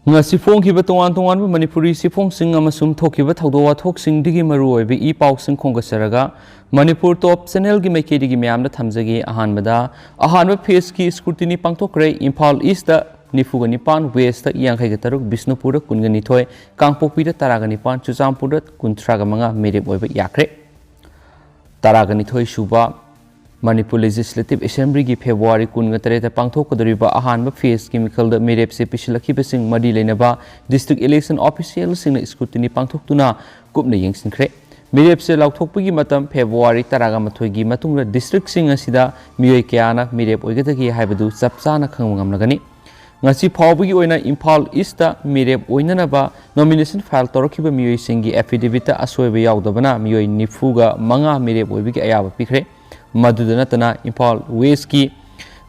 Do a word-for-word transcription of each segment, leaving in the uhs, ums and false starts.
ꯉꯁꯤ ꯐꯣꯡꯈꯤꯕ ꯇꯣꯉꯥꯟ ꯇꯣꯉꯥꯟꯕ ꯃꯅꯤꯄꯨꯔꯤ ꯆꯦꯐꯣꯡꯁꯤꯡ ꯑꯃꯁꯨꯡ ꯊꯣꯛꯈꯤꯕ ꯊꯧꯗꯣꯛ ꯋꯥꯊꯣꯛꯁꯤꯡꯗꯒꯤ ꯃꯔꯨꯑꯣꯏꯕ ꯏ ꯄꯥꯎꯁꯤꯡ ꯈꯣꯝꯒꯠꯆꯔꯒ ꯃꯅꯤꯄꯨꯔ ꯇꯣꯞ ꯆꯦꯅꯦꯜꯒꯤ ꯃꯥꯏꯀꯩꯗꯒꯤ ꯃꯌꯥꯝꯗ ꯊꯝꯖꯒꯦ꯫ ꯑꯍꯥꯟꯕꯗ ꯑꯍꯥꯟꯕ ꯐꯦꯖꯀꯤ ꯁ꯭ꯀ꯭ꯔꯨꯇꯤꯅꯤ ꯄꯥꯡꯊꯣꯛꯈ꯭ꯔꯦ꯫ ꯏꯝꯐꯥꯜ ꯏꯁꯇ ꯅꯤꯐꯨꯒ ꯅꯤꯄꯥꯟ, ꯋꯦꯁꯇ ꯌꯥꯡꯈꯩꯒ ꯇꯔꯨꯛ, ꯕꯤꯁꯅꯨꯄꯨꯔꯗ ꯀꯨꯟꯒ ꯅꯤꯊꯣꯏ, ꯀꯥꯡꯄꯣꯛꯄꯤꯗ ꯇꯔꯥꯒ ꯅꯤꯄꯥꯟ, ꯆꯨꯔꯆꯥꯟꯄꯨꯔꯗ ꯀꯨꯟꯊ꯭ꯔꯥꯒ ꯃꯉꯥ ꯃꯤꯔꯦꯞ ꯑꯣꯏꯕ ꯌꯥꯈ꯭ꯔꯦ꯫ ꯇꯔꯥꯒ ꯅꯤꯊꯣꯏ ꯁꯨꯕ ꯃꯅꯤꯄꯨꯔ ꯂꯦꯖꯤꯁꯂꯦꯇꯤꯚ ꯑꯦꯁꯦꯝꯕ꯭ꯂꯤꯒꯤ ꯐꯦꯕ꯭ꯔꯨꯋꯥꯔꯤ ꯀꯨꯟꯒ ꯇꯔꯦꯠꯇ ꯄꯥꯡꯊꯣꯛꯀꯗꯧꯔꯤꯕ ꯑꯍꯥꯟꯕ ꯐꯦꯖꯀꯤ ꯃꯤꯈꯜꯗ ꯃꯤꯔꯦꯞꯁꯦ ꯄꯤꯁꯤꯜꯂꯛꯈꯤꯕꯁꯤꯡ ꯃꯔꯤ ꯂꯩꯅꯕ ꯗꯤꯁꯇ꯭ꯔꯤꯛ ꯏꯂꯦꯛꯁꯟ ꯑꯣꯐꯤꯁꯤꯌꯦꯜꯁꯤꯡꯅ ꯁ꯭ꯀ꯭ꯔꯨꯇꯤꯅꯤ ꯄꯥꯡꯊꯣꯛꯇꯨꯅ ꯀꯨꯞꯅ ꯌꯦꯡꯁꯤꯟꯈ꯭ꯔꯦ꯫ ꯃꯤꯔꯦꯞꯁꯦ ꯂꯥꯎꯊꯣꯛꯄꯒꯤ ꯃꯇꯝ ꯐꯦꯕ꯭ꯔꯨꯋꯥꯔꯤ ꯇꯔꯥꯒ ꯃꯥꯊꯣꯏꯒꯤ ꯃꯇꯨꯡꯗ ꯗꯤꯁꯇ꯭ꯔꯤꯛꯁꯤꯡ ꯑꯁꯤꯗ ꯃꯤꯑꯣꯏ ꯀꯌꯥꯅ ꯃꯤꯔꯦꯞ ꯑꯣꯏꯒꯗꯒꯦ ꯍꯥꯏꯕꯗꯨ ꯆꯞ ꯆꯥꯅ ꯈꯪꯕ ꯉꯝꯂꯒꯅꯤ꯫ ꯉꯁꯤ ꯐꯥꯎꯕꯒꯤ ꯑꯣꯏꯅ ꯏꯝꯐꯥꯜ ꯏꯁꯇ ꯃꯤꯔꯦꯞ ꯑꯣꯏꯅꯅꯕ ꯅꯣꯃꯤꯅꯦꯁꯟ ꯐꯥꯏꯜ ꯇꯧꯔꯛꯈꯤꯕ ꯃꯤꯑꯣꯏꯁꯤꯡꯒꯤ ꯑꯦꯐꯤꯗꯦꯕꯤꯠꯇ ꯑꯁꯣꯏꯕ ꯌꯥꯎꯗꯕꯅ ꯃꯤꯑꯣꯏ ꯅꯤꯐꯨꯒ ꯃꯉꯥ ꯃꯤꯔꯦꯞ ꯑꯣꯏꯕꯒꯤ ꯑꯌꯥꯕ ꯄꯤꯈ꯭ꯔꯦ꯫ ꯃꯗꯨꯗ ꯅꯠꯇꯅ ꯏꯝꯐꯥꯜ ꯋꯦꯁꯀꯤ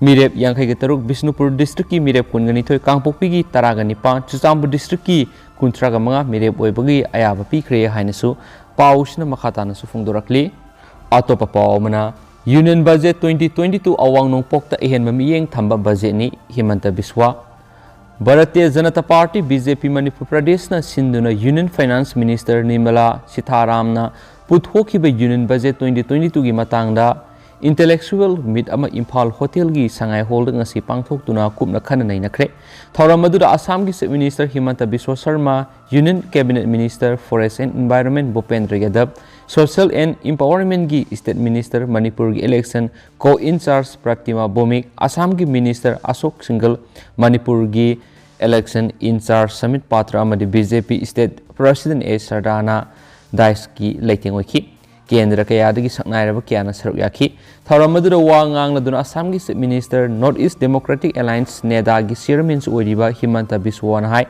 ꯃꯤꯔꯦꯞ ꯌꯥꯡꯈꯩꯒ ꯇꯔꯨꯛ, ꯕꯤꯁꯅꯨꯄꯨꯔ ꯗꯤꯁꯇ꯭ꯔꯤꯛꯀꯤ ꯃꯤꯔꯦꯞ ꯀꯨꯟꯒ ꯅꯤꯊꯣꯏ, ꯀꯥꯡꯄꯣꯛꯄꯤꯒꯤ ꯇꯔꯥꯒ ꯅꯤꯄꯥꯟ, ꯆꯨꯔꯆꯥꯟꯄꯨꯔ ꯗꯤꯁꯇ꯭ꯔꯤꯛꯀꯤ ꯀꯨꯟꯊ꯭ꯔꯥꯒ ꯃꯉꯥ ꯃꯤꯔꯦꯞ ꯑꯣꯏꯕꯒꯤ ꯑꯌꯥꯕ ꯄꯤꯈ꯭ꯔꯦ ꯍꯥꯏꯅꯁꯨ ꯄꯥꯎꯁꯤꯅ ꯃꯈꯥ ꯇꯥꯅꯁꯨ ꯐꯣꯡꯗꯣꯔꯛꯂꯤ꯫ ꯑꯇꯣꯞꯄ ꯄꯥꯎ ꯑꯃꯅ, Union Budget twenty twenty-two ꯑꯋꯥꯡ ꯅꯣꯡꯄꯣꯛꯇ ꯑꯍꯦꯟꯕ ꯃꯤꯠꯌꯦꯡ ꯊꯝꯕ ꯕꯖꯦꯠꯅꯤ, Himanta Biswa. Bharatiya Janata party, B J P, Manipur ꯄ꯭ꯔꯗꯦꯁꯅ ꯁꯤꯟꯗꯨꯅ ꯌꯨꯅꯤꯌꯟ ꯐꯥꯏꯅꯥꯟꯁ ꯃꯤꯅꯤꯁꯇꯔ ꯅꯤꯔꯃꯂꯥ ꯁꯤꯊꯥꯔꯥꯝꯅ ꯄꯨꯊꯣꯛꯈꯤꯕ Union Budget twenty twenty-twoꯒꯤ ꯃꯇꯥꯡꯗ intellectual meet ꯑꯃ ꯏꯝꯐꯥꯜ ꯍꯣꯇꯦꯜꯒꯤ ꯁꯉꯥꯏ ꯍꯣꯜꯗ ꯉꯁꯤ ꯄꯥꯡꯊꯣꯛꯇꯨꯅ ꯀꯨꯞꯅ ꯈꯟꯅ ꯅꯩꯅꯈ꯭ꯔꯦ꯫ ꯊꯧꯔꯝ ꯑꯗꯨꯗ ꯑꯁꯥꯝꯒꯤ chief minister Himanta Biswa Sharma, union cabinet minister forest and environment Bhupendra Yadav, social and ꯏꯝꯄꯥꯋꯔꯃꯦꯟꯒꯤ ꯁ꯭ꯇꯦꯠ ꯃꯤꯅꯤꯁꯇꯔ, ꯃꯅꯤꯄꯨꯔꯒꯤ ꯏꯂꯦꯛꯁꯟ ꯀꯣ ꯏꯟꯆꯥꯔꯖ ꯄ꯭ꯔꯇꯤꯃꯥ ꯚꯧꯃꯤꯛ, ꯑꯁꯥꯝꯒꯤ ꯃꯤꯅꯤꯁꯇꯔ ꯑꯁꯣꯛ ꯁꯤꯡꯒꯜ, ꯃꯅꯤꯄꯨꯔꯒꯤ ꯏꯂꯦꯛꯁꯟ ꯏꯟꯆꯥꯔꯖ ꯁꯃꯤꯠ ꯄꯥꯇ꯭ꯔ ꯑꯃꯗꯤ B J P state president A ꯁꯔꯗꯥꯅ ꯗꯥꯏꯁꯀꯤ ꯂꯩꯇꯦꯡ ꯑꯣꯏꯈꯤ꯫ ꯀꯦꯟꯗ꯭ꯔ ꯀꯌꯥꯗꯒꯤ ꯁꯛꯅꯥꯏꯔꯕ ꯀꯌꯥꯅ ꯁꯔꯨꯛ ꯌꯥꯈꯤ꯫ ꯊꯧꯔꯝ ꯑꯗꯨꯗ ꯋꯥ ꯉꯥꯡꯂꯗꯨꯅ ꯑꯁꯥꯝꯒꯤ chief minister, north east democratic alliance, ꯅꯦꯗꯥꯒꯤ ꯆꯤꯌꯔꯃꯦꯟꯁꯨ ꯑꯣꯏꯔꯤꯕ ꯍꯤꯃꯟꯇ ꯕꯤꯁ꯭ꯋꯅ ꯍꯥꯏ,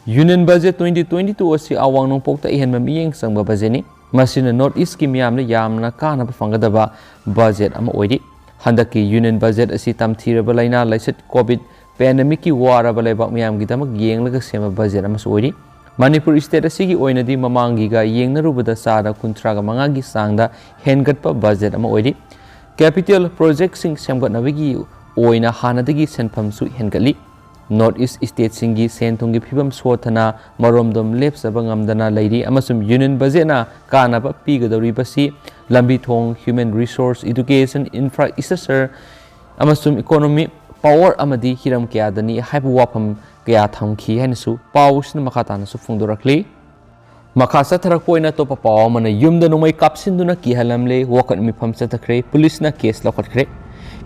Union Budget twenty twenty-two ꯑꯁꯤ ꯑꯋꯥꯡ ꯅꯣꯡꯄꯣꯛꯇ ꯑꯍꯦꯟꯕ ꯃꯤꯠꯌꯦꯡ ꯆꯪꯕ ꯕꯖꯦꯠꯅꯤ꯫ ꯃꯁꯤꯅ ꯅꯣꯔꯠ ꯏꯁꯀꯤ ꯃꯤꯌꯥꯝꯅ ꯌꯥꯝꯅ ꯀꯥꯟꯅꯕ ꯐꯪꯒꯗꯕ ꯕꯖꯦꯠ ꯑꯃ ꯑꯣꯏꯔꯤ꯫ ꯍꯟꯗꯛꯀꯤ Union Budget ꯑꯁꯤ ꯇꯝꯊꯤꯔꯕ ꯂꯥꯏꯅꯥ ꯂꯥꯏꯆꯠ ꯀꯣꯚꯤꯗ ꯄꯦꯟꯗꯦꯃꯤꯛꯀꯤ ꯋꯥꯔꯕ ꯂꯩꯕꯥꯛ ꯃꯤꯌꯥꯝꯒꯤꯗꯃꯛ ꯌꯦꯡꯂꯒ ꯁꯦꯝꯕ ꯕꯖꯦꯠ ꯑꯃꯁꯨ ꯑꯣꯏꯔꯤ꯫ ꯃꯅꯤꯄꯨꯔ ꯁ꯭ꯇꯦꯠ ꯑꯁꯤꯒꯤ ꯑꯣꯏꯅꯗꯤ ꯃꯃꯥꯡꯒꯤꯒ ꯌꯦꯡꯅꯔꯨꯕꯗ ꯆꯥꯗ ꯀꯨꯟꯊ꯭ꯔꯥꯒ ꯃꯉꯥꯒꯤ ꯆꯥꯡꯗ ꯍꯦꯟꯒꯠꯄ ꯕꯖꯦꯠ ꯑꯃ ꯑꯣꯏꯔꯤ꯫ ꯀꯦꯄꯤꯇꯦꯜ ꯄ꯭ꯔꯣꯖꯦꯛꯁꯤꯡ ꯁꯦꯝꯒꯠꯅꯕꯒꯤ ꯑꯣꯏꯅ ꯍꯥꯟꯅꯗꯒꯤ ꯁꯦꯟꯐꯝꯁꯨ ꯍꯦꯟꯒꯠꯂꯤ꯫ North East stateꯁꯤꯡꯒꯤ ꯁꯦꯟ ꯊꯨꯝꯒꯤ ꯐꯤꯕꯝ ꯁꯣꯠꯊꯅ ꯃꯔꯣꯝꯗꯣꯝ ꯂꯦꯞꯆꯕ ꯉꯝꯗꯅ ꯂꯩꯔꯤ ꯑꯃꯁꯨꯡ Union Budgetꯅ ꯀꯥꯟꯅꯕ ꯄꯤꯒꯗꯧꯔꯤꯕꯁꯤ ꯂꯝꯕꯤ ꯊꯣꯡ, human resource, education, infrastructure ꯑꯃꯁꯨꯡ economic power ꯑꯃꯗꯤ ꯍꯤꯔꯝ ꯀꯌꯥꯗꯅꯤ ꯍꯥꯏꯕ ꯋꯥꯐꯝ ꯀꯌꯥ ꯊꯝꯈꯤ ꯍꯥꯏꯅꯁꯨ ꯄꯥꯎ ꯑꯁꯤꯅ ꯃꯈꯥ ꯇꯥꯅꯁꯨ ꯐꯣꯡꯗꯣꯔꯛꯂꯤ꯫ ꯃꯈꯥ ꯆꯠꯊꯔꯛꯄ ꯑꯣꯏꯅ ꯑꯇꯣꯞꯄ ꯄꯥꯎ ꯑꯃꯅ ꯌꯨꯝꯗ ꯅꯣꯡꯃꯩ ꯀꯥꯞꯁꯤꯟꯗꯨꯅ ꯀꯤꯍꯜꯂꯝꯂꯦ, ꯋꯥꯀꯠ ꯃꯤꯐꯝ ꯆꯠꯊꯈ꯭ꯔꯦ, ꯄꯨꯂꯤꯁꯅ case ꯂꯧꯈꯠꯈ꯭ꯔꯦ꯫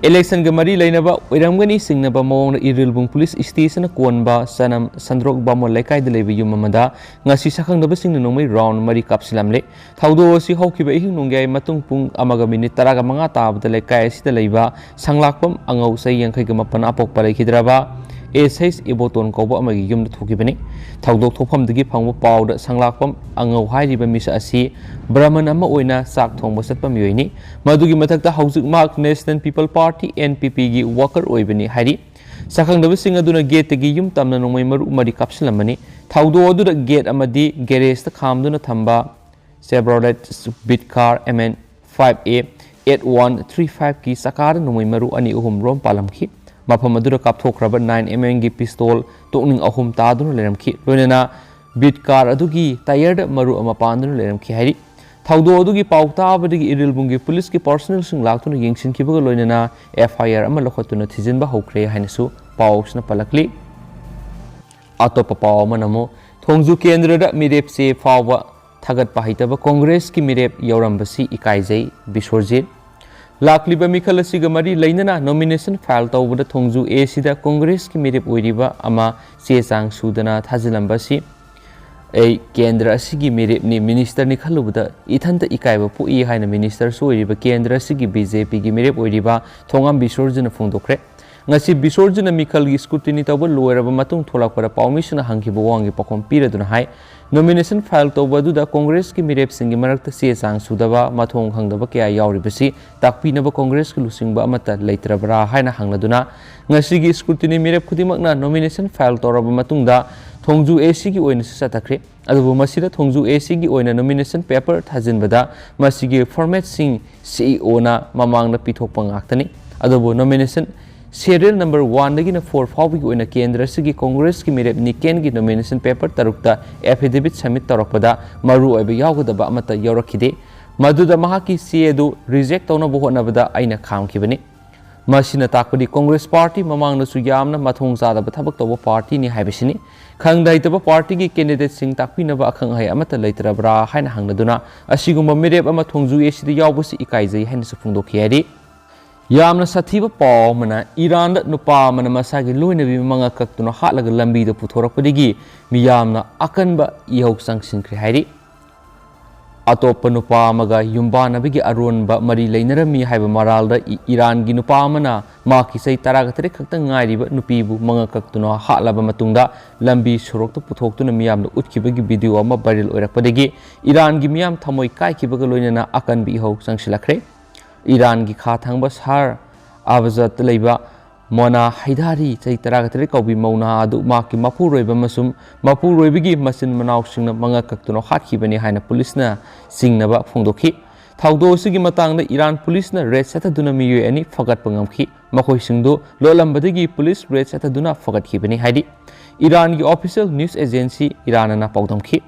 Electionꯒ ꯃꯔꯤ ꯂꯩꯅꯕ ꯑꯣꯏꯔꯝꯒꯅꯤ ꯆꯤꯡꯅꯕ ꯃꯑꯣꯡꯗ ꯏꯔꯤꯜꯕꯨꯡ police stationꯅ ꯀꯣꯟꯕ ꯆꯅꯝ ꯁꯟꯗ꯭ꯔꯣꯛ ꯕꯥꯃꯣꯟ ꯂꯩꯀꯥꯏꯗ ꯂꯩꯕ ꯌꯨꯝ ꯑꯃꯗ ꯉꯁꯤ ꯁꯛꯈꯪꯗꯕꯁꯤꯡꯅ ꯅꯣꯡꯃꯩ round ꯃꯔꯤ ꯀꯥꯞꯁꯤꯜꯂꯝꯂꯦ꯫ ꯊꯧꯗꯣꯛ ꯑꯁꯤ ꯍꯧꯈꯤꯕ ꯑꯍꯤꯡ ꯅꯣꯡꯌꯥꯏ ꯃꯇꯨꯡ ꯄꯨꯡ ꯑꯃꯒ ꯃꯤꯅꯤꯠ ꯇꯔꯥꯒ ꯃꯉꯥ ꯇꯥꯕꯗ ꯂꯩꯀꯥꯏ ꯑꯁꯤꯗ ꯂꯩꯕ ꯁꯪꯂꯥꯛꯄꯝ ꯑꯉꯧ ꯆꯍꯤ ꯌꯥꯡꯈꯩꯒ ꯃꯥꯄꯟ ꯑꯄꯣꯛꯄ ꯂꯩꯈꯤꯗ꯭ꯔꯕ ꯑꯦꯁ ꯑꯩꯆ ꯏꯕꯣꯇꯣꯟ ꯀꯧꯕ ꯑꯃꯒꯤ ꯌꯨꯝꯗ ꯊꯣꯛꯈꯤꯕꯅꯤ꯫ ꯊꯧꯗꯣꯛ ꯊꯣꯛꯐꯝꯗꯒꯤ ꯐꯪꯕ ꯄꯥꯎꯗ ꯁꯪꯂꯥꯛꯄꯝ ꯑꯉꯧ ꯍꯥꯏꯔꯤꯕ ꯃꯤꯁꯛ ꯑꯁꯤ ꯕ꯭ꯔꯍꯃꯟ ꯑꯃ ꯑꯣꯏꯅ ꯆꯥꯛ ꯊꯣꯡꯕ ꯆꯠꯄ ꯃꯤꯑꯣꯏꯅꯤ꯫ ꯃꯗꯨꯒꯤ ꯃꯊꯛꯇ ꯍꯧꯖꯤꯛ ꯃꯍꯥꯛ National People Party, NPPꯒꯤ worker ꯑꯣꯏꯕꯅꯤ ꯍꯥꯏꯔꯤ꯫ ꯁꯛꯈꯪꯗꯕꯁꯤꯡ ꯑꯗꯨꯅ gateꯇꯒꯤ ꯌꯨꯝ ꯇꯝꯅ ꯅꯣꯡꯃꯩ ꯃꯔꯨ ꯃꯔꯤ ꯀꯥꯞꯁꯤꯜꯂꯝꯕꯅꯤ꯫ ꯊꯧꯗꯣꯛ ꯑꯗꯨꯗ gate ꯑꯃꯗꯤ garageꯇ ꯈꯥꯝꯗꯨꯅ ꯊꯝꯕ Chevrolet Beat car M N five A eight one three fiveꯀꯤ ꯆꯀꯥꯗ ꯅꯣꯡꯃꯩ ꯃꯔꯨ ꯑꯅꯤ ꯑꯍꯨꯝ ꯔꯣꯝ ꯄꯥꯜꯂꯝꯈꯤ꯫ ꯃꯐꯝ ꯑꯗꯨꯗ ꯀꯥꯞꯊꯣꯛꯈ꯭ꯔꯕ nine M Mꯒꯤ pistol ꯇꯣꯛꯅꯤꯡ ꯑꯍꯨꯝ ꯇꯥꯗꯨꯅ ꯂꯩꯔꯝꯈꯤ꯫ ꯂꯣꯏꯅꯅ Beat car ꯑꯗꯨꯒꯤ tyreꯗ ꯃꯔꯨ ꯑꯃ ꯄꯥꯟꯗꯨꯅ ꯂꯩꯔꯝꯈꯤ ꯍꯥꯏꯔꯤ꯫ ꯊꯧꯗꯣꯛ ꯑꯗꯨꯒꯤ ꯄꯥꯎ ꯇꯥꯕꯗꯒꯤ ꯏꯔꯤꯜꯕꯨꯡꯒꯤ ꯄꯨꯂꯤꯁꯀꯤ personnelꯁꯤꯡ ꯂꯥꯛꯇꯨꯅ ꯌꯦꯡꯁꯤꯟꯈꯤꯕꯒ ꯂꯣꯏꯅꯅ F I R ꯑꯃ ꯂꯧꯈꯠꯇꯨꯅ ꯊꯤꯖꯤꯟꯕ ꯍꯧꯈ꯭ꯔꯦ ꯍꯥꯏꯅꯁꯨ ꯄꯥꯎꯁꯤꯅ ꯄꯜꯂꯛꯂꯤ꯫ ꯑꯇꯣꯞꯄ ꯄꯥꯎ ꯑꯃꯅ ꯑꯃꯨꯛ ꯊꯣꯡꯖꯨ ꯀꯦꯟꯗ꯭ꯔꯗ ꯃꯤꯔꯦꯞꯆꯦ ꯐꯥꯎꯕ ꯊꯥꯒꯠꯄ ꯍꯩꯇꯕ ꯀꯣꯡꯒ꯭ꯔꯦꯁꯀꯤ ꯃꯤꯔꯦꯞ ꯌꯧꯔꯝꯕꯁꯤ ꯏꯀꯥꯏꯖꯩ, ꯕꯤꯁ꯭ꯋꯔꯖꯤꯠ꯫ ꯂꯥꯛꯂꯤꯕ ꯃꯤꯈꯜ ꯑꯁꯤꯒ ꯃꯔꯤ ꯂꯩꯅꯅ nomination file ꯇꯧꯕꯗ ꯊꯣꯡꯖꯨ ꯑꯦ ꯁꯤꯗ ꯀꯣꯡꯒ꯭ꯔꯦꯁꯀꯤ ꯃꯤꯔꯦꯞ ꯑꯣꯏꯔꯤꯕ ꯑꯃ ꯆꯦ ꯆꯥꯡ ꯁꯨꯗꯅ ꯊꯥꯖꯤꯜꯂꯝꯕ ꯑꯁꯤ ꯑꯩ ꯀꯦꯟꯗ꯭ꯔ ꯑꯁꯤꯒꯤ ꯃꯤꯔꯦꯞꯅꯤ, ministerꯅꯤ ꯈꯜꯂꯨꯕꯗ ꯏꯊꯟꯇ ꯏꯀꯥꯏꯕ ꯄꯣꯛꯏ ꯍꯥꯏꯅ ministerꯁꯨ ꯑꯣꯏꯔꯤꯕ ꯀꯦꯟꯗ꯭ꯔ ꯑꯁꯤꯒꯤ BJPꯒꯤ ꯃꯤꯔꯦꯞ ꯑꯣꯏꯔꯤꯕ ꯊꯣꯉꯥꯝ ꯕꯤꯁ꯭ꯋꯔꯖꯤꯠꯅ ꯐꯣꯡꯗꯣꯛꯈ꯭ꯔꯦ꯫ ꯉꯁꯤ ꯕꯤꯁ꯭ꯋꯔꯖꯤꯠꯅ ꯃꯤꯈꯜꯒꯤ scrutiny ꯇꯧꯕ ꯂꯣꯏꯔꯕ ꯃꯇꯨꯡ ꯊꯣꯛꯂꯛꯄꯗ ꯄꯥꯎꯃꯤꯁꯤꯡꯅ ꯍꯪꯈꯤꯕ ꯋꯥꯍꯪꯒꯤ ꯄꯥꯎꯈꯨꯝ ꯄꯤꯔꯗꯨꯅ ꯍꯥꯏ, nomination file ꯇꯧꯕ ꯑꯗꯨꯗ ꯀꯣꯡꯒ꯭ꯔꯦꯁꯀꯤ ꯃꯤꯔꯦꯞꯁꯤꯡꯒꯤ ꯃꯔꯛꯇ ꯆꯦ ꯆꯥꯡ ꯁꯨꯗꯕ, ꯃꯊꯣꯡ ꯈꯪꯗꯕ ꯀꯌꯥ ꯌꯥꯎꯔꯤꯕꯁꯤ ꯇꯥꯛꯄꯤꯅꯕ ꯀꯣꯡꯒ꯭ꯔꯦꯁꯀꯤ ꯂꯨꯆꯤꯡꯕ ꯑꯃꯠꯇ ꯂꯩꯇ꯭ꯔꯕ꯭ꯔꯥ ꯍꯥꯏꯅ ꯍꯪꯂꯗꯨꯅ, ꯉꯁꯤꯒꯤ scrutiny ꯃꯤꯔꯦꯞ ꯈꯨꯗꯤꯡꯃꯛꯅ nomination file ꯇꯧꯔꯕ ꯃꯇꯨꯡꯗ ꯊꯣꯡꯖꯨ ꯑꯦ ꯁꯤꯒꯤ ꯑꯣꯏꯅꯁꯨ ꯆꯠꯊꯈ꯭ꯔꯦ꯫ ꯑꯗꯨꯕꯨ ꯃꯁꯤꯗ ꯊꯣꯡꯖꯨ ꯑꯦ ꯁꯤꯒꯤ ꯑꯣꯏꯅ nomination paper ꯊꯥꯖꯤꯟꯕꯗ ꯃꯁꯤꯒꯤ formatꯁꯤꯡ CEOꯅ ꯃꯃꯥꯡꯗ ꯄꯤꯊꯣꯛꯄ ꯉꯥꯛꯇꯅꯤ꯫ ꯑꯗꯨꯕꯨ nomination Serial number one ꯗꯒꯤꯅ four ꯐꯥꯎꯕꯒꯤ ꯑꯣꯏꯅ ꯀꯦꯟꯗ꯭ꯔ ꯑꯁꯤꯒꯤ ꯀꯣꯡꯒ꯭ꯔꯦꯁꯀꯤ ꯃꯤꯔꯦꯞ ꯅꯤꯀꯦꯟꯒꯤ nomination paper ꯇꯔꯨꯛꯇ affidavit submit ꯇꯧꯔꯛꯄꯗ ꯃꯔꯨ ꯑꯣꯏꯕ ꯌꯥꯎꯒꯗꯕ ꯑꯃꯠꯇ ꯌꯥꯎꯔꯛꯈꯤꯗꯦ꯫ ꯃꯗꯨꯗ ꯃꯍꯥꯛꯀꯤ ꯆꯦ ꯑꯗꯨ reject ꯇꯧꯅꯕ ꯍꯣꯠꯅꯕꯗ ꯑꯩꯅ ꯈꯥꯝꯈꯤꯕꯅꯤ꯫ ꯃꯁꯤꯅ ꯇꯥꯛꯄꯗꯤ ꯀꯣꯡꯒ꯭ꯔꯦꯁ ꯄꯥꯔꯇꯤ ꯃꯃꯥꯡꯗꯁꯨ ꯌꯥꯝꯅ ꯃꯊꯣꯡ ꯆꯥꯗꯕ ꯊꯕꯛ ꯇꯧꯕ ꯄꯥꯔꯇꯤꯅꯤ ꯍꯥꯏꯕꯁꯤꯅꯤ꯫ ꯈꯪꯗ ꯍꯩꯇꯕ ꯄꯥꯔꯇꯤꯒꯤ candidateꯁꯤꯡ ꯇꯥꯛꯄꯤꯅꯕ ꯑꯈꯪ ꯑꯍꯩ ꯑꯃꯠꯇ ꯂꯩꯇ꯭ꯔꯕ꯭ꯔꯥ ꯍꯥꯏꯅ ꯍꯪꯂꯗꯨꯅ ꯑꯁꯤꯒꯨꯝꯕ ꯃꯤꯔꯦꯞ ꯑꯃ ꯊꯣꯡꯖꯨ ꯑꯦꯁꯤꯗ ꯌꯥꯎꯕꯁꯤ ꯏꯀꯥꯏꯖꯩ ꯍꯥꯏꯅꯁꯨ ꯐꯣꯡꯗꯣꯛꯈꯤ ꯍꯥꯏꯔꯤ꯫ ꯌꯥꯝꯅ ꯁꯥꯊꯤꯕ ꯄꯥꯎ ꯑꯃꯅ, ꯏꯔꯥꯟꯗ ꯅꯨꯄꯥ ꯑꯃꯅ ꯃꯁꯥꯒꯤ ꯂꯣꯏꯅꯕꯤ ꯃꯉꯥ ꯀꯛꯇꯨꯅ ꯍꯥꯠꯂꯒ ꯂꯝꯕꯤꯗ ꯄꯨꯊꯣꯔꯛꯄꯗꯒꯤ ꯃꯤꯌꯥꯝꯅ ꯑꯀꯟꯕ ꯏꯍꯧ ꯆꯪꯁꯤꯟꯈ꯭ꯔꯦ ꯍꯥꯏꯔꯤ꯫ ꯑꯇꯣꯞꯄ ꯅꯨꯄꯥ ꯑꯃꯒ ꯌꯨꯝꯕꯥꯟꯅꯕꯒꯤ ꯑꯔꯣꯟꯕ ꯃꯔꯤ ꯂꯩꯅꯔꯝꯃꯤ ꯍꯥꯏꯕ ꯃꯔꯥꯜꯗ ꯏ-, ꯏꯔꯥꯟꯒꯤ ꯅꯨꯄꯥ ꯑꯃꯅ ꯃꯍꯥꯛꯀꯤ ꯆꯍꯤ ꯇꯔꯥꯒ ꯇꯔꯦꯠ ꯈꯛꯇ ꯉꯥꯏꯔꯤꯕ ꯅꯨꯄꯤꯕꯨ ꯃꯉꯥ ꯀꯛꯇꯨꯅ ꯍꯥꯠꯂꯕ ꯃꯇꯨꯡꯗ ꯂꯝꯕꯤ ꯁꯣꯔꯣꯛꯇ ꯄꯨꯊꯣꯛꯇꯨꯅ ꯃꯤꯌꯥꯝꯗ ꯎꯠꯈꯤꯕꯒꯤ video ꯑꯃ viral ꯑꯣꯏꯔꯛꯄꯗꯒꯤ ꯏꯔꯥꯟꯒꯤ ꯃꯤꯌꯥꯝ ꯊꯃꯣꯏ ꯀꯥꯏꯈꯤꯕꯒ ꯂꯣꯏꯅꯅ ꯑꯀꯟꯕ ꯏꯍꯧ ꯆꯪꯁꯤꯜꯂꯛꯈ꯭ꯔꯦ꯫ ꯏꯔꯥꯟꯒꯤ ꯈꯥ ꯊꯪꯕ ꯁꯍꯔ ꯑꯕꯖꯠꯇ ꯂꯩꯕ ꯃꯣꯅꯥ ꯍꯩꯗꯥꯔꯤ, ꯆꯍꯤ ꯇꯔꯥꯒ ꯇꯔꯦꯠ ꯀꯧꯕꯤ ꯃꯧ ꯅꯍꯥ ꯑꯗꯨ ꯃꯍꯥꯛꯀꯤ ꯃꯄꯨꯔꯣꯏꯕ ꯑꯃꯁꯨꯡ ꯃꯄꯨꯔꯣꯏꯕꯒꯤ ꯃꯆꯤꯟ ꯃꯅꯥꯎꯁꯤꯡꯅ ꯃꯉꯛ ꯀꯛꯇꯨꯅ ꯍꯥꯠꯈꯤꯕꯅꯤ ꯍꯥꯏꯅ ꯄꯨꯂꯤꯁꯅ ꯆꯤꯡꯅꯕ ꯐꯣꯡꯗꯣꯛꯈꯤ꯫ ꯊꯧꯗꯣꯛ ꯑꯁꯤꯒꯤ ꯃꯇꯥꯡꯗ ꯏꯔꯥꯟ ꯄꯨꯂꯤꯁꯅ raid ꯆꯠꯊꯗꯨꯅ ꯃꯤꯑꯣꯏ ꯑꯅꯤ ꯐꯒꯠꯄ ꯉꯝꯈꯤ꯫ ꯃꯈꯣꯏꯁꯤꯡꯗꯨ ꯂꯣꯠꯂꯝꯕꯗꯒꯤ ꯄꯨꯂꯤꯁ raid ꯆꯠꯊꯗꯨꯅ ꯐꯒꯠꯈꯤꯕꯅꯤ ꯍꯥꯏꯔꯤ꯫ ꯏꯔꯥꯟꯒꯤ official news agency ꯏꯔꯥꯅꯥꯅ ꯄꯥꯎꯗꯝꯈꯤ꯫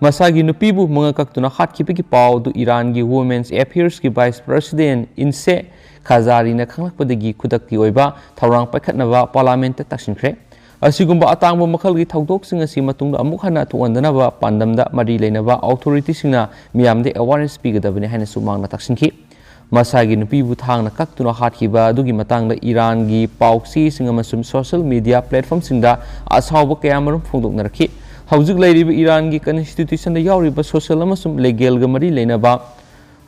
ꯃꯁꯥꯒꯤ ꯅꯨꯄꯤꯕꯨ ꯃꯉꯛ ꯀꯛꯇꯨꯅ ꯍꯥꯠꯈꯤꯕꯒꯤ ꯄꯥꯎ ꯑꯗꯨ ꯏꯔꯥꯟꯒꯤ Women's Affairsꯀꯤ Vice President ꯏꯟꯁꯦ ꯈꯖꯥꯔꯤꯅ ꯈꯪꯂꯛꯄꯗꯒꯤ ꯈꯨꯗꯛꯀꯤ ꯑꯣꯏꯕ ꯊꯧꯔꯥꯡ ꯄꯥꯏꯈꯠꯅꯕ parliamentꯇ ꯇꯛꯁꯤꯟꯈ꯭ꯔꯦ꯫ ꯑꯁꯤꯒꯨꯝꯕ ꯑꯇꯥꯡꯕ ꯃꯈꯜꯒꯤ ꯊꯧꯗꯣꯛꯁꯤꯡ ꯑꯁꯤ ꯃꯇꯨꯡꯗ ꯑꯃꯨꯛ ꯍꯟꯅ ꯊꯣꯛꯍꯟꯗꯅꯕ ꯄꯥꯟꯗꯝꯗ ꯃꯔꯤ ꯂꯩꯅꯕ authorityꯁꯤꯡꯅ ꯃꯤꯌꯥꯝꯗ awareness ꯄꯤꯒꯗꯕꯅꯤ ꯍꯥꯏꯅꯁꯨ ꯃꯍꯥꯛꯅ ꯇꯛꯁꯤꯟꯈꯤ꯫ ꯃꯁꯥꯒꯤ ꯅꯨꯄꯤꯕꯨ ꯊꯥꯡꯅ ꯀꯛꯇꯨꯅ ꯍꯥꯠꯈꯤꯕ ꯑꯗꯨꯒꯤ ꯃꯇꯥꯡꯗ ꯏꯔꯥꯟꯒꯤ ꯄꯥꯎꯆꯦꯁꯤꯡ ꯑꯃꯁꯨꯡ social media platformꯁꯤꯡꯗ ꯑꯁꯥꯎꯕ ꯀꯌꯥꯃꯔꯨꯝ ꯐꯣꯡꯗꯣꯛꯅꯔꯛꯈꯤ꯫ ꯍꯧꯖꯤꯛ ꯂꯩꯔꯤꯕ ꯏꯔꯥꯟꯒꯤ constitutionꯗ ꯌꯥꯎꯔꯤꯕ social ꯑꯃꯁꯨꯡ legalꯒ ꯃꯔꯤ ꯂꯩꯅꯕ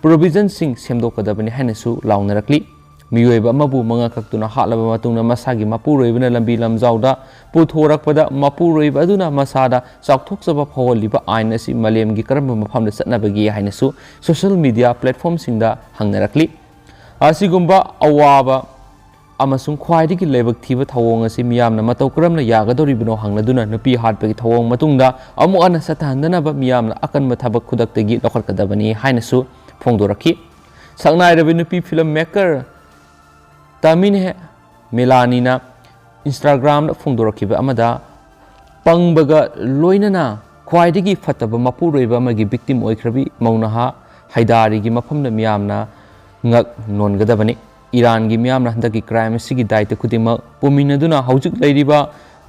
provisionꯁꯤꯡ ꯁꯦꯝꯗꯣꯛꯀꯗꯕꯅꯤ ꯍꯥꯏꯅꯁꯨ ꯂꯥꯎꯅꯔꯛꯂꯤ꯫ ꯃꯤꯑꯣꯏꯕ ꯑꯃꯕꯨ ꯃꯉꯛ ꯀꯛꯇꯨꯅ ꯍꯥꯠꯂꯕ ꯃꯇꯨꯡꯗ ꯃꯁꯥꯒꯤ ꯃꯄꯨꯔꯣꯏꯕꯅ ꯂꯝꯕꯤ ꯂꯝꯖꯥꯎꯗ ꯄꯨꯊꯣꯔꯛꯄꯗ ꯃꯄꯨꯔꯣꯏꯕ ꯑꯗꯨꯅ ꯃꯁꯥꯗ ꯆꯥꯎꯊꯣꯛꯆꯕ ꯐꯥꯎꯍꯜꯂꯤꯕ ꯑꯥꯏꯟ ꯑꯁꯤ ꯃꯥꯂꯦꯝꯒꯤ ꯀꯔꯝꯕ ꯃꯐꯝꯗ ꯆꯠꯅꯕꯒꯦ ꯍꯥꯏꯅꯁꯨ social media platformꯁꯤꯡꯗ ꯍꯪꯅꯔꯛꯂꯤ꯫ ꯑꯁꯤꯒꯨꯝꯕ ꯑꯋꯥꯕ ꯑꯃꯁꯨꯡ ꯈ꯭ꯋꯥꯏꯗꯒꯤ ꯂꯥꯏꯕꯛ ꯊꯤꯕ ꯊꯧꯑꯣꯡ ꯑꯁꯤ ꯃꯤꯌꯥꯝꯅ ꯃꯇꯧ ꯀꯔꯝꯅ ꯌꯥꯒꯗꯧꯔꯤꯕꯅꯣ ꯍꯪꯂꯗꯨꯅ ꯅꯨꯄꯤ ꯍꯥꯠꯄꯒꯤ ꯊꯧꯑꯣꯡ ꯃꯇꯨꯡꯗ ꯑꯃꯨꯛ ꯍꯟꯅ ꯆꯠꯊꯍꯟꯗꯅꯕ ꯃꯤꯌꯥꯝꯅ ꯑꯀꯟꯕ ꯊꯕꯛ ꯈꯨꯗꯛꯇꯒꯤ ꯂꯧꯈꯠꯀꯗꯕꯅꯤ ꯍꯥꯏꯅꯁꯨ ꯐꯣꯡꯗꯣꯔꯛꯈꯤ꯫ ꯁꯛꯅꯥꯏꯔꯕꯤ ꯅꯨꯄꯤ film maker ꯇꯥꯃꯤꯟꯍꯦ ꯃꯦꯂꯥꯅꯤꯅ Instagram-ꯗ ꯐꯣꯡꯗꯣꯔꯛꯈꯤꯕ ꯑꯃꯗ, ꯄꯪꯕꯒ ꯂꯣꯏꯅꯅ ꯈ꯭ꯋꯥꯏꯗꯒꯤ ꯐꯠꯇꯕ ꯃꯄꯨꯔꯣꯏꯕ ꯑꯃꯒꯤ victim ꯑꯣꯏꯈ꯭ꯔꯕꯤ ꯃꯧ ꯅꯍꯥ ꯍꯩꯗꯥꯔꯤꯒꯤ ꯃꯐꯝꯗ ꯃꯤꯌꯥꯝꯅ ꯉꯛ ꯅꯣꯟꯒꯗꯕꯅꯤ꯫ ꯏꯔꯥꯟꯒꯤ ꯃꯤꯌꯥꯝꯅ ꯍꯟꯗꯛꯀꯤ crime ꯑꯁꯤꯒꯤ ꯗꯥꯏꯇ ꯈꯨꯗꯤꯡꯃꯛ ꯄꯨꯃꯤꯟꯅꯗꯨꯅ ꯍꯧꯖꯤꯛ ꯂꯩꯔꯤꯕ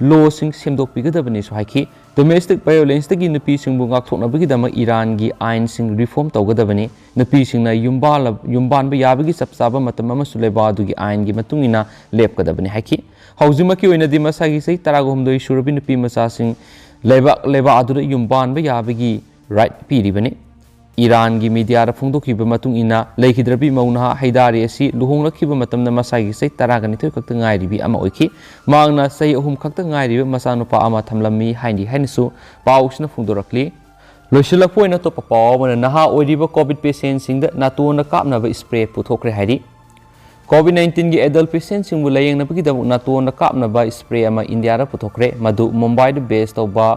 law-ꯁꯤꯡ ꯁꯦꯝꯗꯣꯛꯄꯤꯒꯗꯕꯅꯤꯁꯨ ꯍꯥꯏꯈꯤ꯫ Domestic violence-ꯇꯒꯤ ꯅꯨꯄꯤꯁꯤꯡꯕꯨ ꯉꯥꯛꯊꯣꯛꯅꯕꯒꯤꯗꯃꯛ ꯏꯔꯥꯟꯒꯤ ꯑꯥꯏꯟꯁꯤꯡ reform ꯇꯧꯒꯗꯕꯅꯤ꯫ ꯅꯨꯄꯤꯁꯤꯡꯅ ꯌꯨꯝꯕꯥꯜꯂ-, ꯌꯨꯝꯕꯥꯟꯕ ꯌꯥꯕꯒꯤ ꯆꯞ ꯆꯥꯕ ꯃꯇꯝ ꯑꯃꯁꯨ ꯂꯩꯕꯥꯛ ꯑꯗꯨꯒꯤ ꯑꯥꯏꯟꯒꯤ ꯃꯇꯨꯡ ꯏꯟꯅ ꯂꯦꯞꯀꯗꯕꯅꯤ ꯍꯥꯏꯈꯤ꯫ ꯍꯧꯖꯤꯛꯃꯛꯀꯤ ꯑꯣꯏꯅꯗꯤ ꯃꯁꯥꯒꯤ ꯆꯍꯤ ꯇꯔꯥꯒ ꯍꯨꯝꯗꯣꯏ ꯁꯨꯔꯕꯤ ꯅꯨꯄꯤ ꯃꯆꯥꯁꯤꯡ ꯂꯩꯕꯥꯛ, ꯂꯩꯕꯥꯛ ꯑꯗꯨꯗ ꯌꯨꯝꯕꯥꯟꯕ ꯌꯥꯕꯒꯤ right ꯄꯤꯔꯤꯕꯅꯤ꯫ ꯏꯔꯥꯟꯒꯤ media-ꯗ ꯐꯣꯡꯗꯣꯛꯈꯤꯕ ꯃꯇꯨꯡ ꯏꯟꯅ, ꯂꯩꯈꯤꯗ꯭ꯔꯕꯤ ꯃꯧ ꯅꯍꯥ ꯍꯩꯗꯥꯔꯤ ꯑꯁꯤ ꯂꯨꯍꯣꯡꯂꯛꯈꯤꯕ ꯃꯇꯝꯗ ꯃꯁꯥꯒꯤ ꯆꯍꯤ ꯇꯔꯥꯒ ꯅꯤꯊꯣꯏ ꯈꯛꯇ ꯉꯥꯏꯔꯤꯕꯤ ꯑꯃ ꯑꯣꯏꯈꯤ꯫ ꯃꯍꯥꯛꯅ ꯆꯍꯤ ꯑꯍꯨꯝ ꯈꯛꯇ ꯉꯥꯏꯔꯤꯕ ꯃꯆꯥꯅꯨꯄꯥ ꯑꯃ ꯊꯝꯂꯝꯃꯤ ꯍꯥꯏꯅꯤ ꯍꯥꯏꯅꯁꯨ ꯄꯥꯎꯁꯤꯅ ꯐꯣꯡꯗꯣꯔꯛꯂꯤ꯫ ꯂꯣꯏꯁꯤꯜꯂꯛꯄ ꯑꯣꯏꯅ ꯑꯇꯣꯞꯄ ꯄꯥꯎ ꯑꯃꯅ, ꯅꯍꯥ ꯑꯣꯏꯔꯤꯕ COVID patient-ꯁꯤꯡꯗ ꯅꯥꯇꯣꯟꯗ ꯀꯥꯞꯅꯕ spray ꯄꯨꯊꯣꯛꯈ꯭ꯔꯦ ꯍꯥꯏꯔꯤ꯫ COVID nineteen-ꯒꯤ adult patient-ꯁꯤꯡꯕꯨ ꯂꯥꯌꯦꯡꯅꯕꯒꯤꯗꯃꯛ ꯅꯥꯇꯣꯟꯗ ꯀꯥꯞꯅꯕ spray ꯑꯃ ꯏꯟꯗꯤꯌꯥꯗ ꯄꯨꯊꯣꯛꯈ꯭ꯔꯦ꯫ ꯃꯗꯨ ꯃꯨꯝꯕꯥꯏꯗ base ꯇꯧꯕ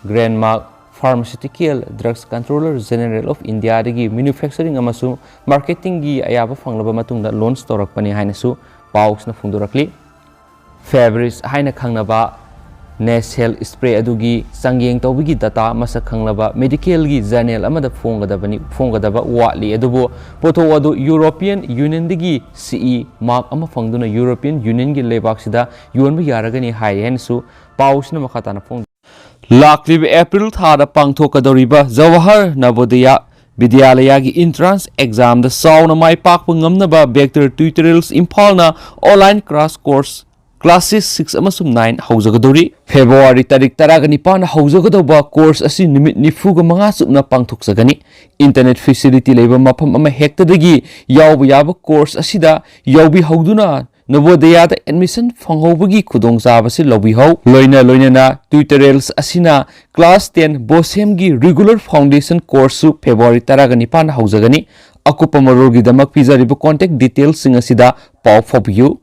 Glenmark Pharmaceutical Drugs Controller General of India-ꯗꯒꯤ manufacturing ꯑꯃꯁꯨꯡ marketing-ꯒꯤ ꯑꯌꯥꯕ ꯐꯪꯂꯕ ꯃꯇꯨꯡꯗ launch ꯇꯧꯔꯛꯄꯅꯤ ꯍꯥꯏꯅꯁꯨ ꯄꯥꯎꯁꯤꯅ ꯐꯣꯡꯗꯣꯔꯛꯂꯤ꯫ Febreze ꯍꯥꯏꯅ ꯈꯪꯅꯕ nasal spray ꯑꯗꯨꯒꯤ ꯆꯥꯡꯌꯦꯡ ꯇꯧꯕꯒꯤ data ꯃꯁꯛ ꯈꯪꯂꯕ medical-ꯒꯤ journal ꯑꯃꯗ ꯐꯣꯡꯒꯗꯕꯅꯤ, ꯐꯣꯡꯒꯗꯕ ꯋꯥꯠꯂꯤ꯫ ꯑꯗꯨꯕꯨ ꯄꯣꯠꯊꯣꯛ ꯑꯗꯨ European Union-ꯗꯒꯤ CE mark ꯑꯃ ꯐꯪꯗꯨꯅ European Union-ꯒꯤ ꯂꯩꯕꯥꯛꯁꯤꯗ ꯌꯣꯟꯕ ꯌꯥꯔꯒꯅꯤ ꯍꯥꯏꯔꯤ ꯍꯥꯏꯅꯁꯨ ꯄꯥꯎꯁꯤꯅ ꯃꯈꯥ ꯇꯥꯅ ꯐꯣꯡ-, ꯂꯥꯛꯂꯤꯕ April ꯊꯥꯗ ꯄꯥꯡꯊꯣꯛꯀꯗꯧꯔꯤꯕ ꯖꯋꯥꯍꯔ ꯅꯕꯣꯗꯌꯥ ꯕꯤꯗ꯭ꯌꯥꯂꯌꯥꯒꯤ entrance exam-ꯗ ꯆꯥꯎꯅ ꯃꯥꯏ ꯄꯥꯛꯄ ꯉꯝꯅꯕ Vector Tutorials ꯏꯝꯐꯥꯜꯅ online class course classes six ꯑꯃꯁꯨꯡ nine ꯍꯧꯖꯒꯗꯧꯔꯤ꯫ February ꯇꯥꯔꯤꯛ ꯇꯔꯥꯒ ꯅꯤꯄꯥꯟꯗ ꯍꯧꯖꯒꯗꯧꯕ course ꯑꯁꯤ ꯅꯨꯃꯤꯠ ꯅꯤꯐꯨꯒ ꯃꯉꯥ ꯆꯨꯞꯅ ꯄꯥꯡꯊꯣꯛꯆꯒꯅꯤ꯫ Internet facility ꯂꯩꯕ ꯃꯐꯝ ꯑꯃ ꯍꯦꯛꯇꯗꯒꯤ ꯌꯥꯎꯕ ꯌꯥꯕ course ꯑꯁꯤꯗ ꯌꯥꯎꯕꯤꯍꯧꯗꯨꯅ ꯅꯕꯣꯗꯌꯥꯗ admission ꯐꯪꯍꯧꯕꯒꯤ ꯈꯨꯗꯣꯡꯆꯥꯕꯁꯤ ꯂꯧꯕꯤꯍꯧ꯫ ꯂꯣꯏꯅ ꯂꯣꯏꯅꯅ tutorials ꯑꯁꯤꯅ class ten BOSEM-ꯒꯤ regular foundation course-ꯁꯨ February ꯇꯔꯥꯒ ꯅꯤꯄꯥꯟꯗ ꯍꯧꯖꯒꯅꯤ꯫ ꯑꯀꯨꯞꯄ ꯃꯔꯣꯜꯒꯤꯗꯃꯛ ꯄꯤꯖꯔꯤꯕ contact details-ꯁꯤꯡ ꯑꯁꯤꯗ ꯄꯥꯎ ꯐꯥꯎꯕꯤꯌꯨ꯫